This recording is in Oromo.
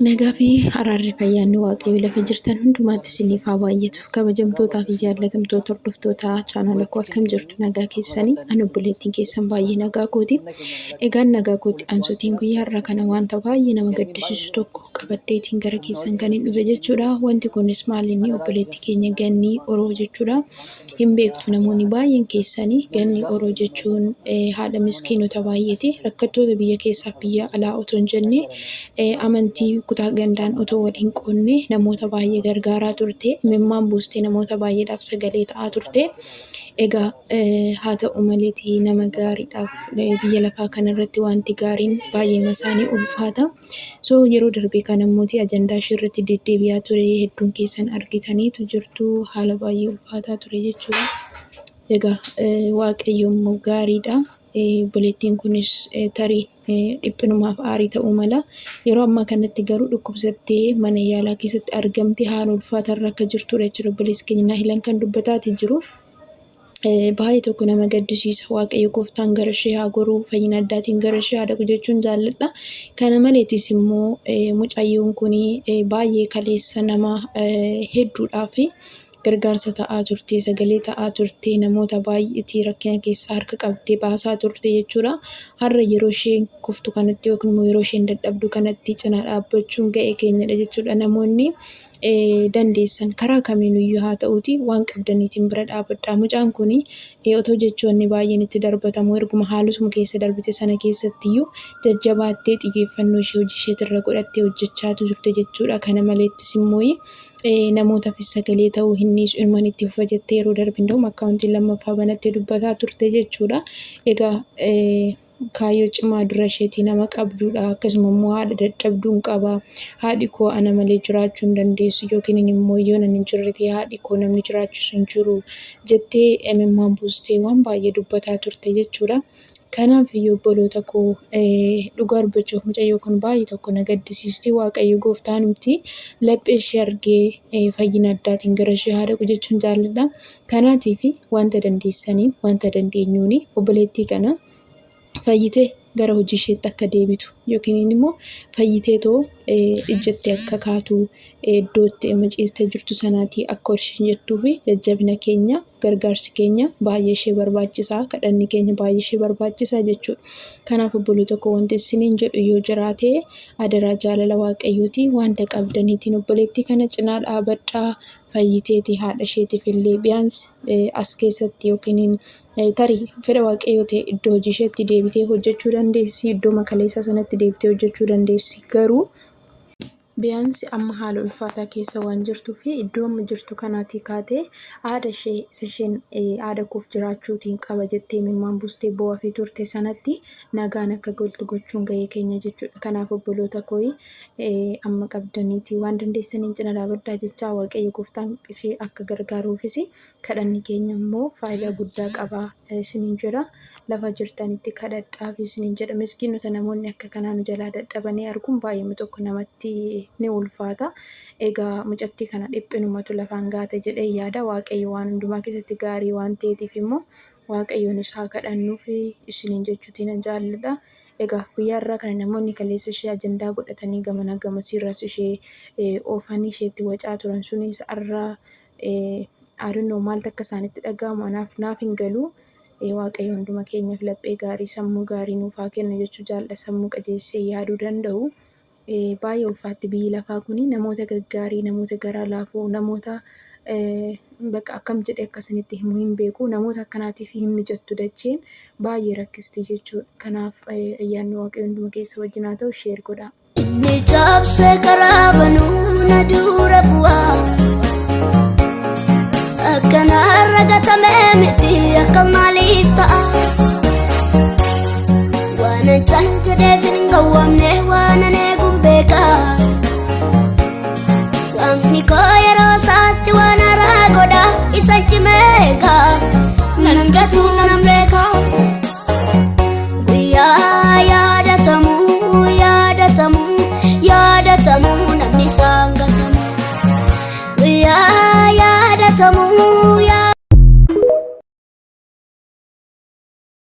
Nagaa fi araarri fayyaanni waaqayyoo lafa jirtan hundumaatti isiniif haa baay'atu. Kabajamtootaa fi jaallatamtoota hordoftoota chaanaala koo akkam jirtu nagaa keessanii ani obboleettiin keessan baay'ee nagaa kooti. Egaan nagaa kootti aansuutiin guyyaa har'aa kana wanta baay'ee nama gaddisiisu tokko qabadheetiin gara keessan kan hin dhufe jechuudha. Wanti kunis maal inni obboleettii keenya Gannii Oroo jechuudha. Hin beektu namoonni baay'een keessanii Gannii Oroo jechuun haadha miskiinota baay'eeti. Rakkattoota biyya keessaaf biyya alaa otoo hin jenne amantii kutaa gandaan otoo wal hin qoonne namoota baay'ee gargaaraa turte. Imimmaan buustee namoota baay'eedhaaf sagalee ta'aa turte. Egaa haa ta'u maleetii nama gaariidhaaf biyya lafaa kanarratti wanti gaariin baay'eema isaanii ulfaata. So yeroo darbe kana immooti ajandaa ishee irratti deddeebi'aa ture hedduun keessan argitaniitu jirtu haala baay'ee ulfaataa ture jechuudha. Egaa Waaqayyo immoo gaariidha. Obboleettiin kunis tarii dhiphinumaaf aarii ta'uu mala. Yeroo ammaa kanatti garuu dhukkubsattee mana yaalaa keessatti argamtee haala ulfaataa irra akka jirtudha jechuudha. Obboleessi keenya Naahilan kan dubbataatii jiru. Baay'ee tokko nama gaddisiisa. Waaqayyo gooftaan gara ishee haa goru, fayyina addaatiin gara ishee haa dhaqu jechuun jaalladha. Kana maleetis immoo mucayyoon kun baay'ee kaleessa nama hedduudhaaf gargaarsa ta'aa turte, sagalee ta'aa turte, namoota baay'eetii rakkina keessaa harka qabdee baasaa turte jechuudha. Har'a yeroo isheen kuftu kanatti yookiin immoo yeroo isheen dadhabdu kanatti cinaa dhaabbachuun ga'ee keenyadha jechuudha. Namoonni dandeessan karaa kamiinuyyuu haa ta'uuti waan qabdaniitiin bira dhaabadhaa. Mucaan kun otoo jechoonni baay'een itti darbatamu erguma haalusuma keessa darbite sana keessattiyyuu jajjabaattee xiyyeeffannoo ishee hojii isheetirra godhattee hojjechaatu turte jechuudha. Kana maleettis immoo namootaafis sagalee ta'uu hin dhiisu ilmaan itti fufa jettee yeroo darbe inda'um akkaawuntii lammaffaa banattee dubbataa turte jechuudha. Egaa kaayyoo cimaa dura isheetii nama qabduudha. Akkasuma immoo haadha dadhabduun qaba. Haadhi koo ana malee jiraachuu hin dandeessu yookiin immoo yoo nan hin jirre ta'e haadhi koo namni jiraachisu hin jiru jettee imimmaan buustee waan baay'ee dubbataa turte jechuudha. Kanaaf iyyuu obboloota koo dhugaa dubbachuuf mucayyoo kun baay'ee tokko na gaddisiisti. Waaqayyo gooftaanumti laphee ishee argee fayyina addaatiin gara ishee haa dhaqu jechuun jaalladha. Kanaatiif wanta dandeessaniin wanta dandeenyuun obboleettii kana fayyitee gara hojii isheetti akka deebitu yookiin immoo fayyitee too ijjattee akka kaatu iddootti amma ciistee jirtu sanaatii akka ol isheen jettuu fi jajjabina keenya gargaarsi keenya baay'ee ishee barbaachisaa kadhanni keenya baay'ee ishee barbaachisaa jechuudha. Kanaaf obboloota koo wanti isiniin jedhu yoo jiraate adaraa jaalala waaqayyooti wanta qabdaniitiin obboleettii kana cinaa dhaabadhaa fayyiteeti haadha isheetiif illee biyaans as keessatti yookiin tarii fedha waaqayyoo ta'e iddoo hojii isheetti deebitee hojjechuu dandeessi iddoo makaleessaa sanatti deebitee hojjechuu dandeessi garuu biyaansi amma haala ulfaataa keessa waan jirtuu fi iddoo amma jirtu kanaatii kaatee haadha ishee isa isheen haadha koof jiraachuutiin qaba jettee imimmaan buustee boo'aa fi turte sanatti nagaan akka galtu gochuun ga'ee keenya jechuudha. Kanaaf obboloota kooyi amma qabdaniiti waan dandeessaniin cina dhaabadhaa jechaa Waaqayyo gooftaan ishee akka gargaaruufis kadhanni keenya immoo faayidaa guddaa qaba isiniin jedha. Lafa jirtanitti kadhadhaafi isiniin jedha. Miskiinota namoonni akka kanaa nu jalaa dadhabanii arguun baay'eema tokko namatti ni ulfaata. Egaa mucattii kana dhiphinumatu lafaan gaate jedhee yaada. Waaqayyo waan hundumaa keessatti gaarii waan ta'eetiif immoo Waaqayyoonis haa kadhannuufi isiniin jechuutiin nan jaalladha. Egaa guyyaa har'aa kana namoonni kaleessa ishee ajandaa godhatanii gamanaa gamasiirraas ishee oofanii isheetti wacaa turan sunis har'a I don't know maaltu akka isaanitti dhaga'amu anaaf naaf hin galu. Waaqayyo hunduma keenyaaf laphee gaarii sammuu gaarii nuuf haa kennu jechuu jaalladha. Sammuu qajeessee yaaduu danda'u. Baay'ee ulfaatti biyyi lafaa kun namoota gaggaarii, namoota garaa laafoo, namoota bakka akkam jedhee akka isinitti himu hin beeku. Namoota akkanaatiif hin mijattu dacheen baay'ee rakkisti jechuudha. Kanaaf ayyaanni Waaqayyo hunduma keessa wajjin haa ta'u share godhaa. Inni cabse karaa banuu na dura bu'aa. Akkanarra gatamee miti akka maaliif ta'a? Waanan cal jedheef hin gowwoomne waanan eeguun beeka. Waaqni koo yeroo isaatti waan haaraa godha isa cimeeka. Nan gatu nan beeka. Guyyaa yaadatamu yaadatamu. Yaadatamuu namni isaa.